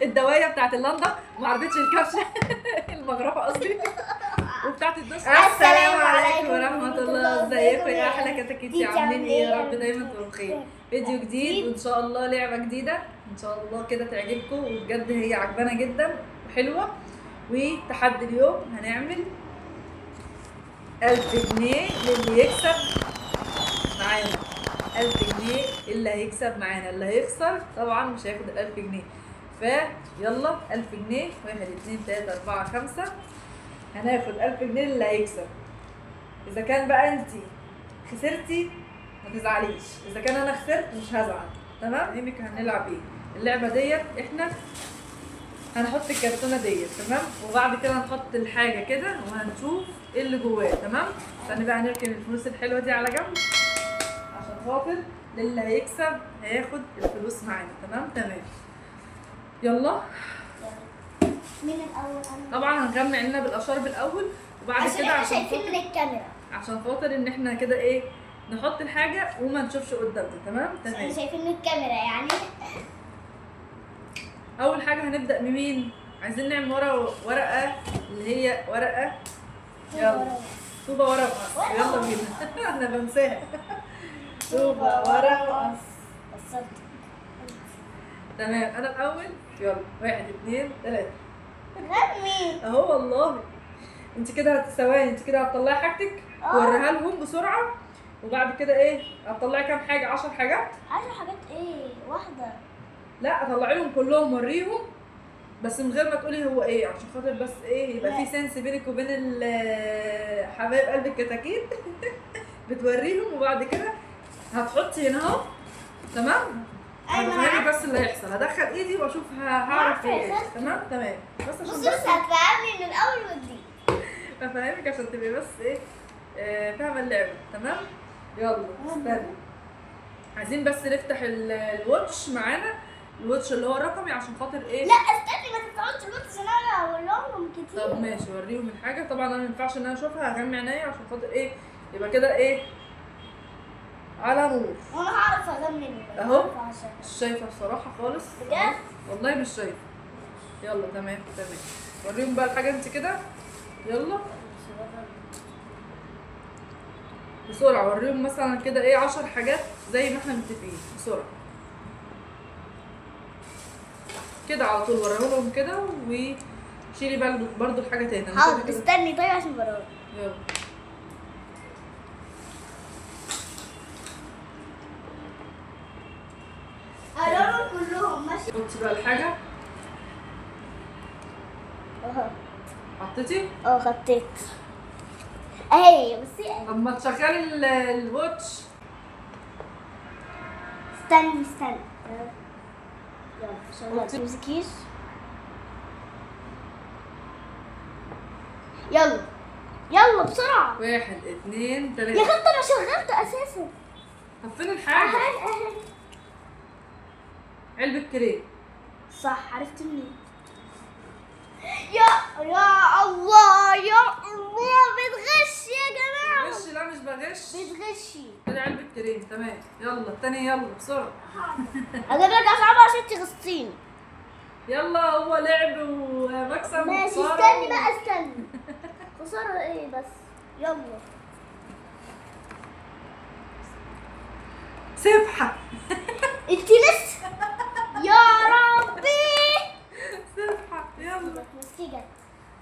الدوايه بتاعت اللندا، وما عرفتش الكبشه المغرفه قصدي، وبتاعت الدش. السلام عليكم ورحمة الله، ازيكم يا احلى كتاكيتي؟ عاملين ايه؟ يا رب دايما تبقوا بخير. فيديو جديد وان شاء الله لعبه جديدة ان شاء الله كده تعجبكم، وبجد هي عجبانه جدا وحلوه. وتحدي اليوم هنعمل 1000 جنيه للي يكسب معانا، 1000 جنيه اللي هيكسب معانا، اللي هيخسر طبعا مش هياخد ال 1000 جنيه. فيلا 1000 جنيه، 1 2 3 4 5، هناخد 1000 جنيه اللي هيكسب. اذا كان بقى انت خسرتي ما تزعليش، اذا كان انا خسرت مش هزعل، تمام؟ ايمك هنلعب ايه اللعبة ديت؟ احنا هنحط الكرتونه ديت، تمام؟ وبعد كده هنحط الحاجة كده وهنشوف ايه اللي جواه، تمام؟ استني بقى هنركن الفلوس الحلوة دي على جنب عشان خاطر للي هيكسب هياخد الفلوس معانا، تمام؟ تمام، يلا. مين الاول؟ انا. طبعا هنغمي عيننا بالاشارب الاول وبعد عشان كده احنا عشان شايفين خاطر من الكاميرا، عشان خاطر ان احنا كده ايه نحط الحاجة وما نشوفش قدامنا، تمام؟ احنا تمام. شايفين من الكاميرا يعني. اول حاجة هنبدا بمين؟ عايزين نعمل ورقة اللي هي ورقة، يلا طوبة ورقة مقص، يلا بينا. انا بنساها. طوبة ورقة مقص. بالظبط. تمام، انا الاول. يلا 1 2 3. غمي اهو والله انت كده ثواني، انت كده هتطلعي حاجتك وريها لهم بسرعة، وبعد كده ايه هتطلعي كام حاجة؟ 10 حاجات. 10 حاجات ايه؟ واحدة. لا طلعي لهم كلهم، وريهم بس من غير ما تقولي هو ايه، عشان خاطر بس ايه يبقى في sense بينك وبين حبايب قلب الكتاكيت. بتوريهم وبعد كده هتحطي هنا اهو، تمام؟ ايوه انا بفهمك بس اللي هيحصل، هدخل ايدي واشوف هعرف ايه، تمام؟ تمام. بس عشان بصي بس هتفهمني من الاول وجديد، بفهمك عشان تبقي بس ايه فاهمه اللعبة، تمام؟ يلا استني، عايزين بس نفتح ال watch معانا، ال watch اللي هو الرقمي عشان خاطر ايه؟ لا استني ما تفتحوش ال watch عشان انا هقول لهم كتير. طب ماشي وريهم الحاجة. طبعا انا ما ينفعش ان انا اشوفها، هغمي عينيا عشان خاطر ايه يبقى كده ايه على نور. وانا هعرف اغمي اهو مش شايفه بصراحة خالص بجد؟ والله مش شايفه. يلا تمام تمام، وريهم بقى الحاجة انت كده، يلا بسرعة وريهم مثلا كده ايه 10 حاجات زي ما احنا متفقين، بسرعة كده على طول وريهم كده، وشيلي برضو الحاجة تاني. حاضر استني طيب عشان براك. يلا هقولهم كلهم ماشي. حطي بقى الحاجة. اهو حطيتي؟ اه حطيت اهي. بصي اهي. طب ما تشغلي الواتش. استني استني، يلا شغلي. تمسكيش. يلا يلا بسرعة. 1 2 3. يا خالتي انا شغلته اساسا. طب فين الحاجة؟ اهي اهي. علبة كريم. صح، عرفت منين؟ يا الله يا الله، بتغش يا جماعة. بغش؟ لا مش بغش، بتغشي. كده علبة كريم، تمام. يلا التاني، يلا بسرعة. اجيب لك اصعبها عشان تغشيني. يلا هو لعب ومكسب. ماشي استني بقى استني. خسارة ايه بس؟ يلا سبحة. انت لسه يا ربي. سبحة. يلا مسكي جت،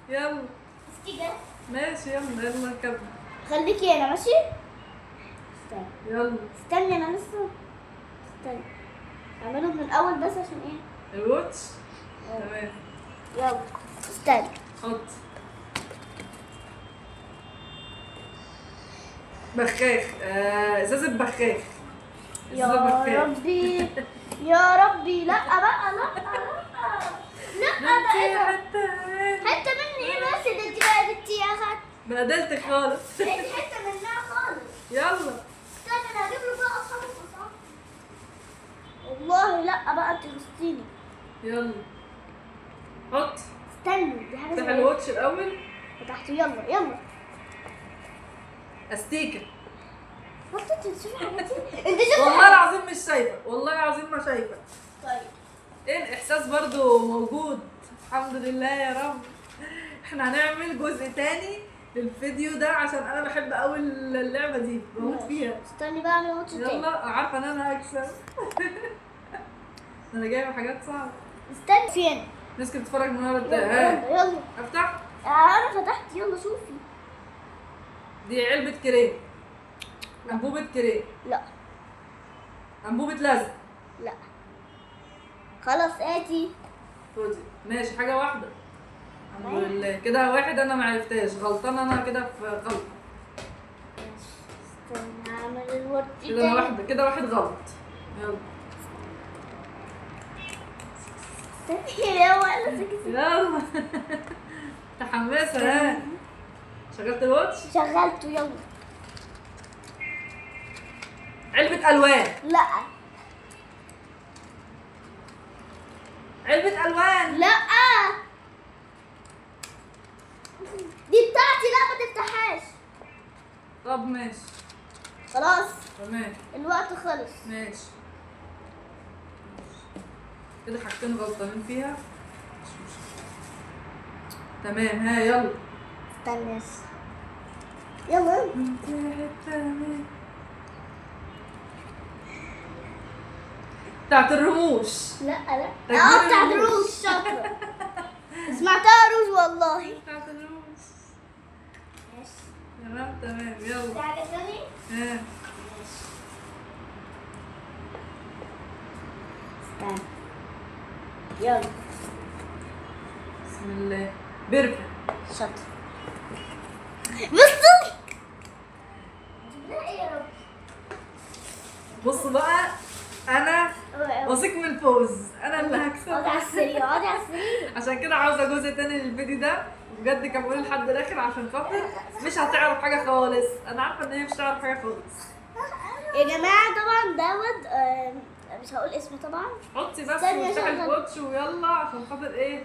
يلا مسكي جت. ماشي يلا يلا نكمل. خليكي هنا ماشي. استني يلا استني انا لسه استني اعمله من الاول بس عشان ايه؟ الواتش. تمام يلا استني. حط بخاخ، ازازة بخاخ. يا ربي يا ربي، لا بقى لا لا لا، ده ايه ده؟ حتة مني ايه بس؟ ده انت بقى جبتي يا خالتي، بهدلتك خالص. انت حتة منها خالص. يلا استنى انا هجيب له بقى اصحابي وصحابي. والله لا بقى انت غشتيني. يلا حط. استني دي حاجة افتح صغيرة. الواتش الاول. فتحته. يلا يلا. استيكه. انت تشوفي حاجاتي؟ انت شفتي؟ والله العظيم مش شايفه، والله العظيم ما شايفه. طيب ايه الاحساس برضو موجود، الحمد لله يا رب. احنا هنعمل جزء تاني للفيديو ده عشان انا بحب قوي اللعبة دي، بموت فيها. استني بقى اعمل watch تاني. يلا، عارفه ان انا هكسب. انا جايبه حاجات صعبة. استني فين؟ الناس كانت بتتفرج من ورا. يلا يلا يلا. افتح؟ انا فتحت، يلا شوفي. دي علبة كريم، انبوبة كريم. لا. انبوبة لزق. لا خلاص اتي. خدي. ماشي، حاجة واحدة. الحمد لله كده واحد انا ما عرفتهاش، غلطانة انا كده في غلطه. استنى اعمل الورد كده واحدة، كده واحد غلط. يلا استني يا ولا. يلا متحمسة. ها شغلت الواتش؟ شغلته. يلا. علبة الوان. لا. علبة الوان. لا دي بتاعتي، لا ما تفتحهاش. طب ماشي خلاص تمام، الوقت خلص. ماشي كده حاجتين غلطانين فيها، مش مشكلة. تمام، ها يلا. استنى يلا. بتاعت الرموش. لا لا بتاعت الرموش. شاطرة. سمعتها روج والله. بتاعت الرموش. ماشي تمام تمام. يلا حاجة تاني؟ ها استنى يلا. بسم الله. perfect. شاطر. بصوا لا يا رب. بصوا بقى، انا واثق من الفوز، انا اللي هكسب. اقعدي على السرير، اقعدي على السرير. عشان كده عاوزه جزء تاني للفيديو ده، بجد كملوا لحد الاخر عشان خاطر مش هتعرف حاجة خالص. انا عارفه ان هي مش هتعرف حاجة خالص يا جماعة. طبعا دوت مش هقول اسمه طبعا. حطي بس وافتحي ال watch ويلا عشان خاطر ايه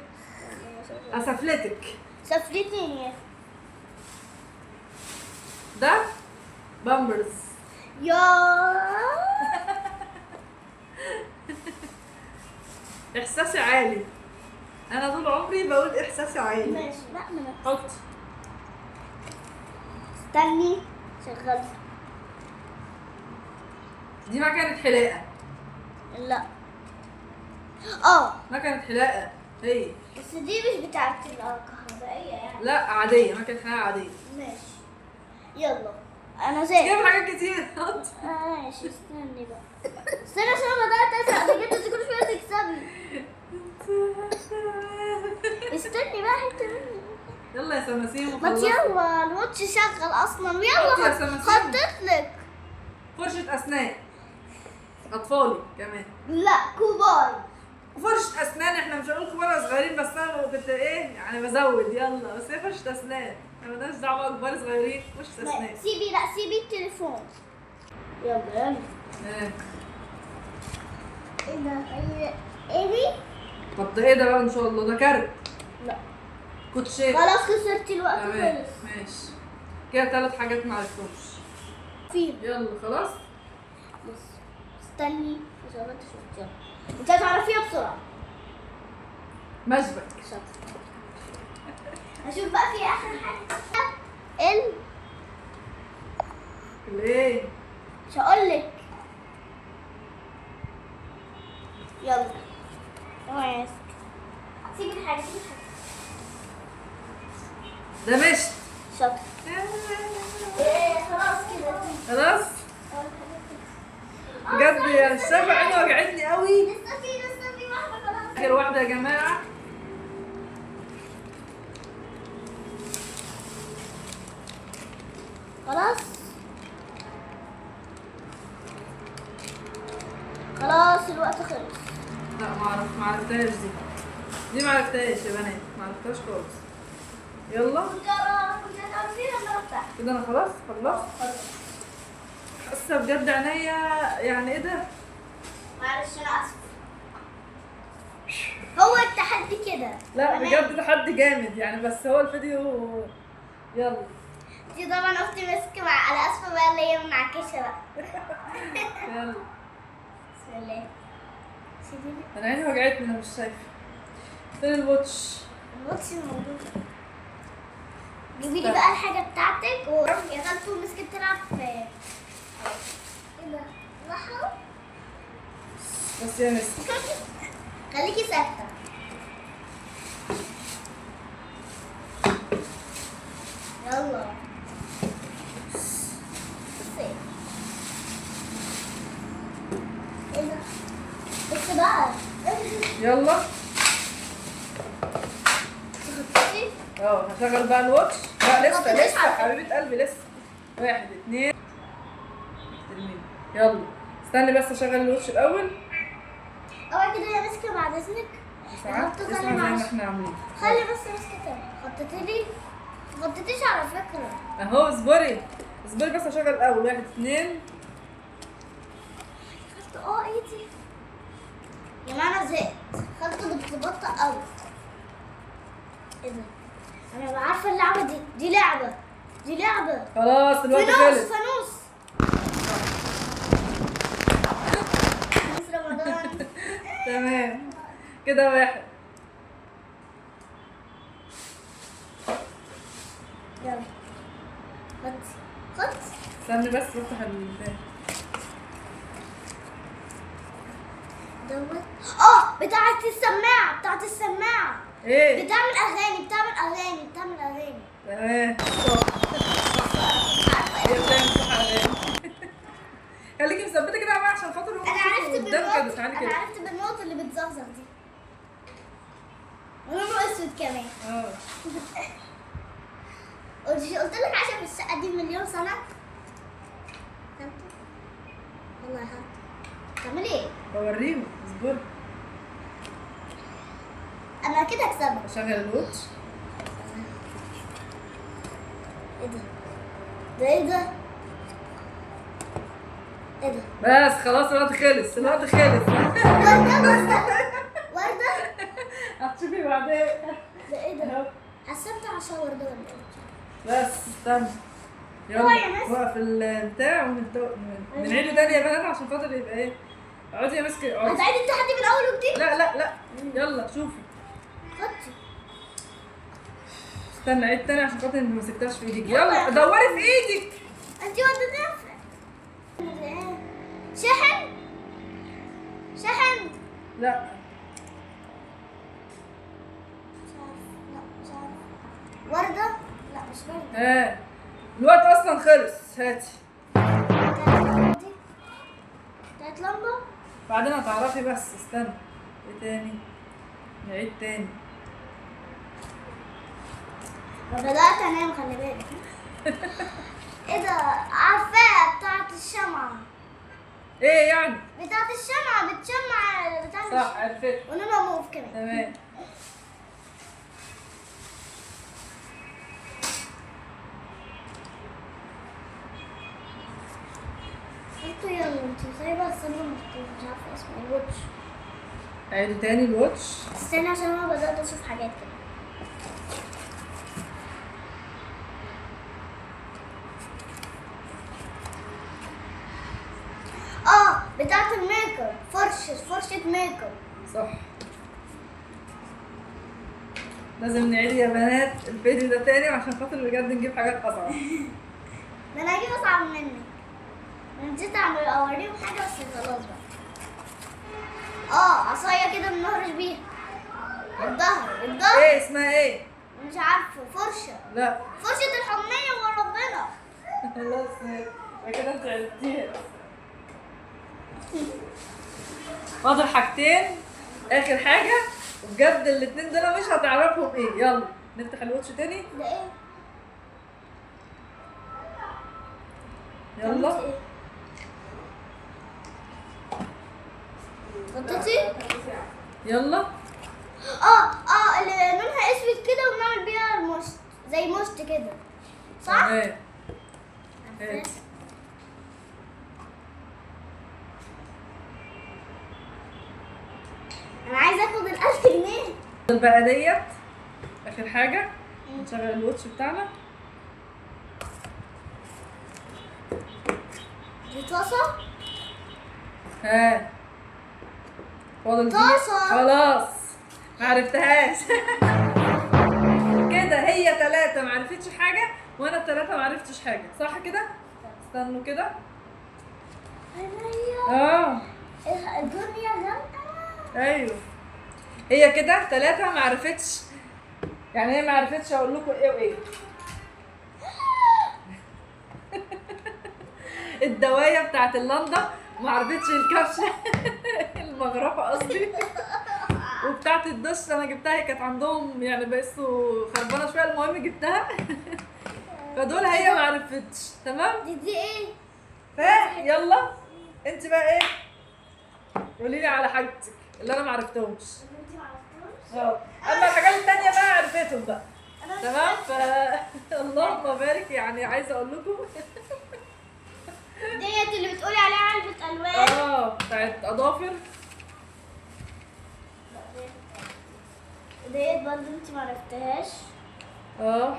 اسفلتك. سفلتني يا ده بامبرز. يا احساسي عالي، انا طول عمري بقول احساسي عالي. ماشي. لا ما حط. استني شغلت. دي ما كانت حلاقه. لا ما كانت حلاقه هي، بس دي مش بتاعت الكهربائية يعني. لا عادية، ما كانت حلاقه عادية. ماشي يلا انا زي جايب حاجات كتير. ماشي استني بقى، استني عشان انا بدات ازهق بجد. انت كل شوية تكسبي. استني بقى حتة مني. يلا يا سماسيم. ما يلا ال watch شغل اصلا. ويلا حطيت لك فرشه اسنان اطفالي كمان. لا كبار. فرشة اسنان، احنا مش هنقول كبار صغيرين، بس انا كنت ايه يعني بزود. يلا بس هي فرشة اسنان، احنا مالناش دعوه كبار صغيرين. فرشة اسنان. سيبي، لا سيبي التليفون. يلا يلا. ايه ايه ده؟ ايه دي؟ طب ده ايه ده بقى ان شاء الله؟ ده كارت. لا كوتشيه. خلاص خسرتي الوقت خلص. ماشي كده 3 حاجات ما عرفتهمش. فين؟ يلا خلاص. بص استني عشان ما تشوفي. انت هتعرفيها بسرعة. مشبك. شاطر. هشوف بقى في اخر حاجة. الايه؟ مش هقولك. يلا اوعي. سيبي الحاجة، سيبي الحاجة. ده مشت. شاطر. ايه خلاص كده. خلاص؟ بجد يا الشافع عيني وجعتني قوي. لسه في واحدة خلاص. اخر واحدة يا جماعة. خلاص خلاص الوقت خلص. لا ما عرفتهاش دي ما عرفتهاش يا بنات، ما عرفتهاش خالص. يلا كده انا خلاص خلصت. حاسه بجد عينيا يعني ايه ده؟ معلش انا اسفه. هو التحدي كده. لا بجد تحدي جامد يعني، بس هو الفيديو. يلا دي طبعا اختي ماسكه مع على اسفه بقى اللي هي منعكشه بقى. يلا بسم الله. انا عيني وجعتني، انا مش شايفه. فين ال watch؟ ال watch موجود. جيبي لي بقى الحاجة بتاعتك. يا خالته مسكت تلعب في ايه ده؟ راحوا بس يا مسك. خليكي ساكتة. يلا بصي ايه ده؟ بصي بقى. يلا هشغل بقى ال watch. لا لسه لسه حبيبة قلبي لسه. 1 2 ترميني. يلا استني بس اشغل ال watch الاول. اوعي كده يا مسكة بعد اذنك. زي ما احنا عاملين. خلي بس مسكة. حطيتي لي ما حطيتيش على فكرة. اهو اصبري اصبري بس اشغل الاول. 1 2. ايدي يا جماعة انا زهقت. خالته بتبطأ قوي. ايه ده؟ انا عارفة اللعبة دي، دي لعبة، دي لعبة. خلاص الوقت خلص. فانوس فانوس رمضان. تمام كده 1. يلا خد خد. استني بس بفتح الباب دوت. بتاعت السماعة، بتاعت السماعة. ايه؟ بتعمل اغاني، بتعمل اغاني، بتعمل اغاني. تمام صح. هي بتعمل صح اغاني. خليكي مثبتة كده بقى عشان خاطر انا عرفت بالنقط. انا عرفت بالنقط اللي بتزغزغ دي. ولونه اسود كمان. قلت لك عايشه في الشقة دي مليون سنة. والله يا خالتي تعملي ايه؟ بوريهم اصبري. انا كده هكسبها. اشغل الواتش. ايه ده؟ ده ايه ده؟ ايه ده؟ بس خلاص الوقت خلص، الوقت خلص. وردة وردة هتشوفي بعدين. ده ايه ده؟ حسبت عشان وردة ولا ايه؟ بس استنى. يلا وقف البتاع ونعيده تاني يا بنات عشان خاطر يبقى ايه. اقعدي يا مسكي اقعدي. هتعيدي التحدي من اول وجديد؟ لا لا لا يلا شوفي. حطي. استنى عيد تاني عشان خاطر ما مسكتهاش في ايدك. يلا دوري في ايدك. انت وديتيها في شحن؟ شحن؟ لا مش عارفه. لا مش عارفه. وردة؟ لا مش وردة. الوقت اصلا خلص. هاتي بتاعت لمبة؟ بعدين هتعرفي بس استنى. ايه تاني؟ نعيد تاني. بدأت انام خلي بالك. ايه ده؟ عارفاها بتاعت الشمعة. ايه يعني؟ بتاعت الشمعة بتشمع بتعمل. صح عرفت. ولونها موف كمان. تمام. انتوا يلا انتوا سايبة السنة مفتوحة مش عارفة اسمه ال watch. عيدوا تاني ال watch. استنى عشان انا بدأت اشوف حاجات كده. بتاعت ال make up، فرشة make up. صح. لازم نعيد يا بنات الفيديو ده تاني عشان خاطر بجد نجيب حاجات اصعب. ده انا هجيب اصعب منك. انا نسيت اعمل اوريهم حاجة بس خلاص بقى. عصاية كده بنهرش بيها. الظهر الظهر. ايه اسمها ايه؟ مش عارفة. فرشة. لا فرشة الحمية وربنا. خلاص كده انت عرفتيها. فاضل حاجتين اخر حاجة وبجد الاتنين دول مش هتعرفهم ايه. يلا نفتح الواتش تاني. ده ايه؟ يلا حطيتي؟ يلا. اللي لونها اسود كده وبنعمل بيها المشط زي مشط كده صح؟ تمام. انا عايزه اخد ال1000 جنيه. بقى ديت اخر حاجة. نشغل ال watch بتاعنا. دي طاسه. ها فاضل دي. طاسة. خلاص ما عرفتهاش. كده هي 3 ما عرفتش حاجة وانا 3 ما عرفتش حاجة، صح كده؟ استنوا كده. ايوه. الدنيا جامدة. ايوه هي كده 3 ما عرفتش، يعني هي ما عرفتش اقول لكم ايه وايه. الدوايه بتاعت اللندا ما عرفتش الكبشه المغرفه قصدي، وبتاعت الدش انا جبتها هي كانت عندهم يعني بقيسوا خربانة شوية، المهم جبتها. فدول هي ما عرفتش. تمام؟ دي ايه؟ فيلا انت بقى ايه؟ قولي لي على حاجتك اللي انا ما عرفتهمش. انت ما عرفتهمش؟ اما الحاجات التانية بقى عرفتهم بقى. تمام؟ ف اللهم بارك، يعني عايزه اقول لكم ديت اللي بتقولي عليها علبة الوان. بتاعت اظافر. ديت برضه انت ما عرفتهاش.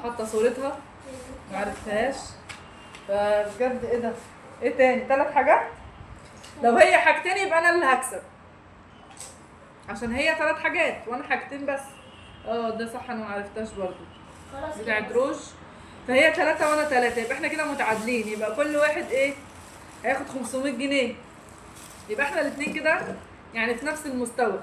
حاطه صورتها ما عرفتهاش. فبجد ايه ده؟ ايه تاني؟ 3 حاجات. لو هي حاجتين يبقى انا اللي هكسب، عشان هي 3 حاجات وانا حاجتين بس. ده صح انا ما عرفتهاش برضه. خلاص بتاعت روج. فهي 3 وانا 3، يبقى احنا كده متعادلين، يبقى كل واحد ايه هياخد 500 جنيه، يبقى احنا الاتنين كده يعني في نفس المستوى،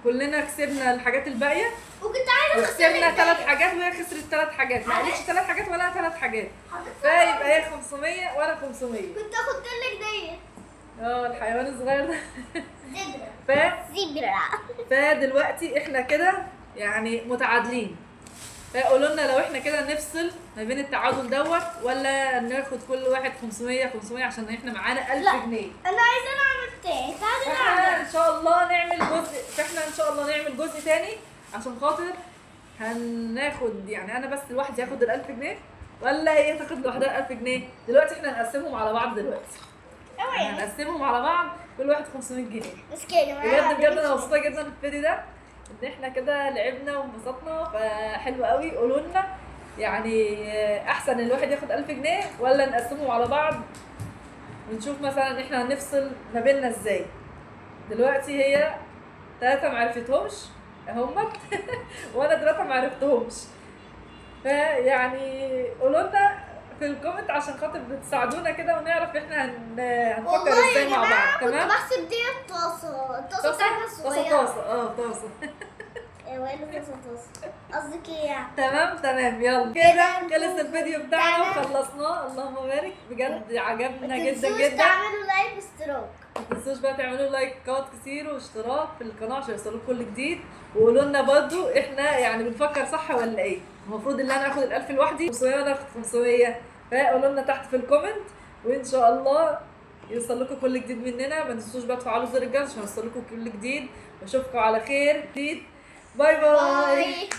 كلنا كسبنا الحاجات الباقية. وكنت عايزه وكسبنا 3 حاجات وهي خسرت 3 حاجات، ما قالتش 3 حاجات ولا 3 حاجات، فيبقى هي 500 وانا 500. كنت اخد لك ديت. الحيوان الصغير ده. زبرة. زبرة. فدلوقتي احنا كده يعني متعادلين، فقولوا لنا لو احنا كده نفصل ما بين التعادل دوت ولا ناخد كل واحد 500 500 عشان احنا معانا 1000 جنيه. انا عايزه نعمل تاني. تعالي نعمل ان شاء الله نعمل جزء، فاحنا ان شاء الله نعمل جزء تاني عشان خاطر هناخد، يعني انا بس لوحدي هاخد ال 1000 جنيه ولا هي تاخد لوحدها 1000 جنيه؟ دلوقتي احنا هنقسمهم على بعض دلوقتي. هنقسمهم على بعض كل واحد 500 جنيه. بس كده يا جماعة بجد بجد انا مبسوطة جدا في الفيديو ده ان احنا كده لعبنا وانبسطنا، فحلو قوي. قولوا لنا يعني احسن الواحد ياخد 1000 جنيه ولا نقسمهم على بعض ونشوف مثلا احنا هنفصل ما بيننا ازاي. دلوقتي هي 3 ما عرفتهمش اهمت وانا 3 ما عرفتهمش، فيعني قولوا لنا في ال comment عشان خاطر بتساعدونا كده ونعرف احنا هنفكر ازاي مع بعض. تمام؟ كنت بحسب دي الطاسه، الطاسه بتاعتنا الصغيرة. طاسه طاسه. ايوه طاسه طاسه قصدك ايه يعني؟ تمام تمام. يلا كده خلص الفيديو بتاعنا وخلصناه. اللهم بارك، بجد عجبنا جدا جدا. تعملوا like واشتراك، ما تنسوش بقى تعملوا لايكات كتير واشتراك في القناة عشان يوصلكم كل جديد. وقولوا لنا برضو احنا يعني بنفكر صح ولا ايه؟ المفروض ان انا اخد ال1000 لوحدي 500 وانا اخد 500، فقولوا لنا تحت في ال comment وان شاء الله يوصل لكم كل جديد مننا. ما تنسوش بقى تفعلوا زر الجرس عشان يوصل لكم كل جديد، واشوفكم على خير. bye bye.